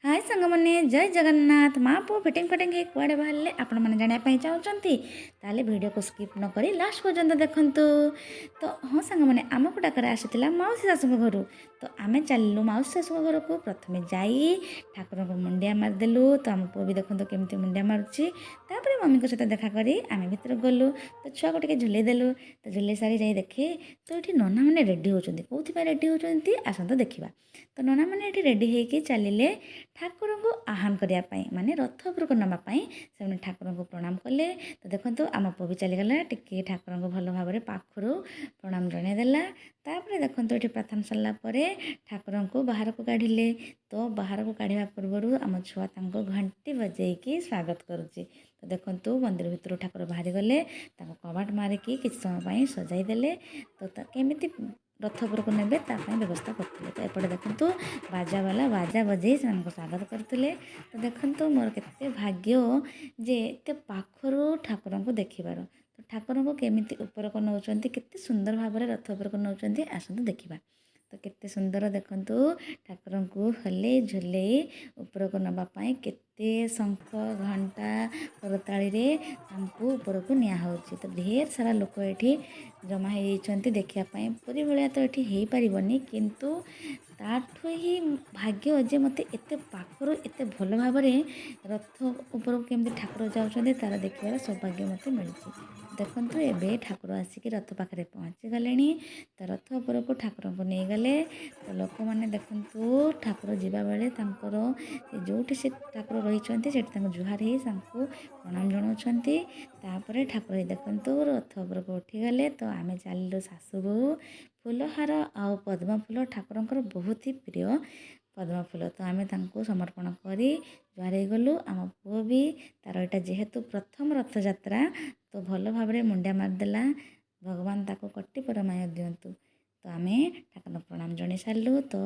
ହାଏ ସାଙ୍ଗମାନେ, ଜୟ ଜଗନ୍ନାଥ। ମା ପୁଅ ଫିଟିଂ ଫାଟିଂ ହେଇ କୁଆଡ଼େ ବାହାରିଲେ, ଆପଣମାନେ ଜାଣିବା ପାଇଁ ଚାହୁଁଛନ୍ତି? ତାହେଲେ ଭିଡ଼ିଓକୁ ସ୍କିପ୍ ନ କରି ଲାଷ୍ଟ ପର୍ଯ୍ୟନ୍ତ ଦେଖନ୍ତୁ। ତ ହଁ ସାଙ୍ଗମାନେ, ଆମକୁ ଡାକରା ଆସିଥିଲା ମାଉସୀ ଶାଶୁଙ୍କ ଘରୁ। ତ ଆମେ ଚାଲିଲୁ ମାଉସୀ ଶାଶୁଙ୍କ ଘରକୁ। ପ୍ରଥମେ ଯାଇ ଠାକୁରଙ୍କୁ ମୁଣ୍ଡିଆ ମାରିଦେଲୁ। ତ ଆମ ପୁଅ ବି ଦେଖନ୍ତୁ କେମିତି ମୁଣ୍ଡିଆ ମାରୁଛି। ତାପରେ ମମିଙ୍କ ସହିତ ଦେଖା କରି ଆମେ ଭିତରକୁ ଗଲୁ। ତ ଛୁଆକୁ ଟିକେ ଝୁଲେଇ ଦେଲୁ। ତ ଝୁଲେଇ ସାରି ଯାଇ ଦେଖେ ତ ଏଠି ନନାମାନେ ରେଡ଼ି ହେଉଛନ୍ତି। କେଉଁଥିପାଇଁ ରେଡ଼ି ହେଉଛନ୍ତି, ଆସନ୍ତୁ ଦେଖିବା। ତ ନନାମାନେ ଏଠି ରେଡ଼ି ହେଇକି ଚାଲିଲେ ଠାକୁରଙ୍କୁ ଆହ୍ୱାନ କରିବା ପାଇଁ, ମାନେ ରଥ ଉପରକୁ ନେବା ପାଇଁ। ସେମାନେ ଠାକୁରଙ୍କୁ ପ୍ରଣାମ କଲେ। ତ ଦେଖନ୍ତୁ, ଆମ ପୁଅ ବି ଚାଲିଗଲା, ଟିକେ ଠାକୁରଙ୍କୁ ଭଲ ଭାବରେ ପାଖରୁ ପ୍ରଣାମ ଜଣାଇଦେଲା। ତାପରେ ଦେଖନ୍ତୁ, ଏଠି ପ୍ରାର୍ଥନା ସରିଲା ପରେ ଠାକୁରଙ୍କୁ ବାହାରକୁ କାଢ଼ିଲେ। ତ ବାହାରକୁ କାଢ଼ିବା ପୂର୍ବରୁ ଆମ ଛୁଆ ତାଙ୍କୁ ଘଣ୍ଟି ବଜେଇକି ସ୍ୱାଗତ କରୁଛି। ତ ଦେଖନ୍ତୁ, ମନ୍ଦିର ଭିତରୁ ଠାକୁର ବାହାରିଗଲେ। ତାଙ୍କୁ କବାଟ ମାରିକି କିଛି ସମୟ ପାଇଁ ସଜାଇ ଦେଲେ। ତ କେମିତି ରଥ ଉପରକୁ ନେବେ, ତା ପାଇଁ ବ୍ୟବସ୍ଥା କରୁଥିଲେ। ତ ଏପଟେ ଦେଖନ୍ତୁ, ବାଜାବାଲା ବାଜା ବଜେଇ ସେମାନଙ୍କୁ ସ୍ୱାଗତ କରୁଥିଲେ। ତ ଦେଖନ୍ତୁ, ମୋର କେତେ ଭାଗ୍ୟ ଯେ ଏତେ ପାଖରୁ ଠାକୁରଙ୍କୁ ଦେଖିବାର। ତ ଠାକୁରଙ୍କୁ କେମିତି ଉପରକୁ ନେଉଛନ୍ତି, କେତେ ସୁନ୍ଦର ଭାବରେ ରଥ ଉପରକୁ ନେଉଛନ୍ତି, ଆସନ୍ତୁ ଦେଖିବା। ତ କେତେ ସୁନ୍ଦର ଦେଖନ୍ତୁ, ଠାକୁରଙ୍କୁ ହଲେଇ ଝୁଲେଇ ଉପରକୁ ନେବା ପାଇଁ କେତେ ଶଙ୍ଖ, ଘଣ୍ଟା, କରତାଳିରେ ତାଙ୍କୁ ଉପରକୁ ନିଆହେଉଛି। ତ ଢେର ସାରା ଲୋକ ଏଠି ଜମା ହେଇଯାଇଛନ୍ତି ଦେଖିବା ପାଇଁ। ପୁରୀ ଭଳିଆ ତ ଏଠି ହେଇପାରିବନି, କିନ୍ତୁ ତାଠୁ ହିଁ ଭାଗ୍ୟ ଯେ ମୋତେ ଏତେ ପାଖରୁ ଏତେ ଭଲ ଭାବରେ ରଥ ଉପରକୁ କେମିତି ଠାକୁର ଯାଉଛନ୍ତି, ତା'ର ଦେଖିବାର ସୌଭାଗ୍ୟ ମୋତେ ମିଳିଛି। ଦେଖନ୍ତୁ, ଏବେ ଠାକୁର ଆସିକି ରଥ ପାଖରେ ପହଞ୍ଚିଗଲେଣି। ତ ରଥ ଉପରକୁ ଠାକୁରଙ୍କୁ ନେଇଗଲେ। ତ ଲୋକମାନେ ଦେଖନ୍ତୁ, ଠାକୁର ଯିବା ବେଳେ ତାଙ୍କର ଯେଉଁଠି ସେ ଠାକୁର ରହିଛନ୍ତି, ସେଠି ତାଙ୍କୁ ଜୁହାର ହେଇ ତାଙ୍କୁ ପ୍ରଣାମ ଜଣାଉଛନ୍ତି। ତାପରେ ଠାକୁର ଦେଖନ୍ତୁ ରଥ ଉପରକୁ ଉଠିଗଲେ। ତ ଆମେ ଚାଲିଲୁ ଶାଶୁ ବୋହୂ। ଫୁଲହାର ଆଉ ପଦ୍ମ ଫୁଲ ଠାକୁରଙ୍କର ବହୁତ ହି ପ୍ରିୟ ପଦ୍ମ ଫୁଲ। ତ ଆମେ ତାଙ୍କୁ ସମର୍ପଣ କରି ଜୁହାର ହେଇଗଲୁ। ଆମ ପୁଅ ବି ତାର ଏଇଟା ଯେହେତୁ ପ୍ରଥମ ରଥଯାତ୍ରା, ତ ଭଲ ଭାବରେ ମୁଣ୍ଡିଆ ମାରିଦେଲା। ଭଗବାନ ତାକୁ କୋଟି ପରମାୟୁ ଦିଅନ୍ତୁ। ତ ଆମେ ଠାକୁରଙ୍କୁ ପ୍ରଣାମ ଜଣାଇ ସାରିଲୁ। ତ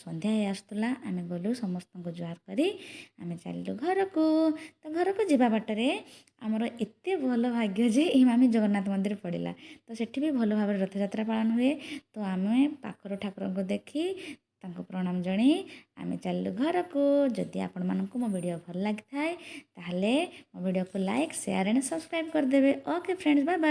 ସନ୍ଧ୍ୟା ହେଇ ଆସୁଥିଲା, ଆମେ ଗଲୁ। ସମସ୍ତଙ୍କୁ ଜୁହାର କରି ଆମେ ଚାଲିଲୁ ଘରକୁ। ତ ଘରକୁ ଯିବା ବାଟରେ ଆମର ଏତେ ଭଲ ଭାଗ୍ୟ ଯେ ଇମାମି ଜଗନ୍ନାଥ ମନ୍ଦିର ପଡ଼ିଲା। ତ ସେଠି ବି ଭଲ ଭାବରେ ରଥଯାତ୍ରା ପାଳନ ହୁଏ। ତ ଆମେ ପାଖରୁ ଠାକୁରଙ୍କୁ ଦେଖି, ତାଙ୍କୁ ପ୍ରଣାମ ଜଣାଇ ଆମେ ଚାଲିଲୁ ଘରକୁ। ଯଦି ଆପଣମାନଙ୍କୁ ମୋ ଭିଡ଼ିଓ ଭଲ ଲାଗିଥାଏ, ତାହେଲେ ମୋ ଭିଡ଼ିଓକୁ ଲାଇକ୍, ସେୟାର ଆଣ୍ଡ ସବସ୍କ୍ରାଇବ୍ କରିଦେବେ। Okay friends, bye bye.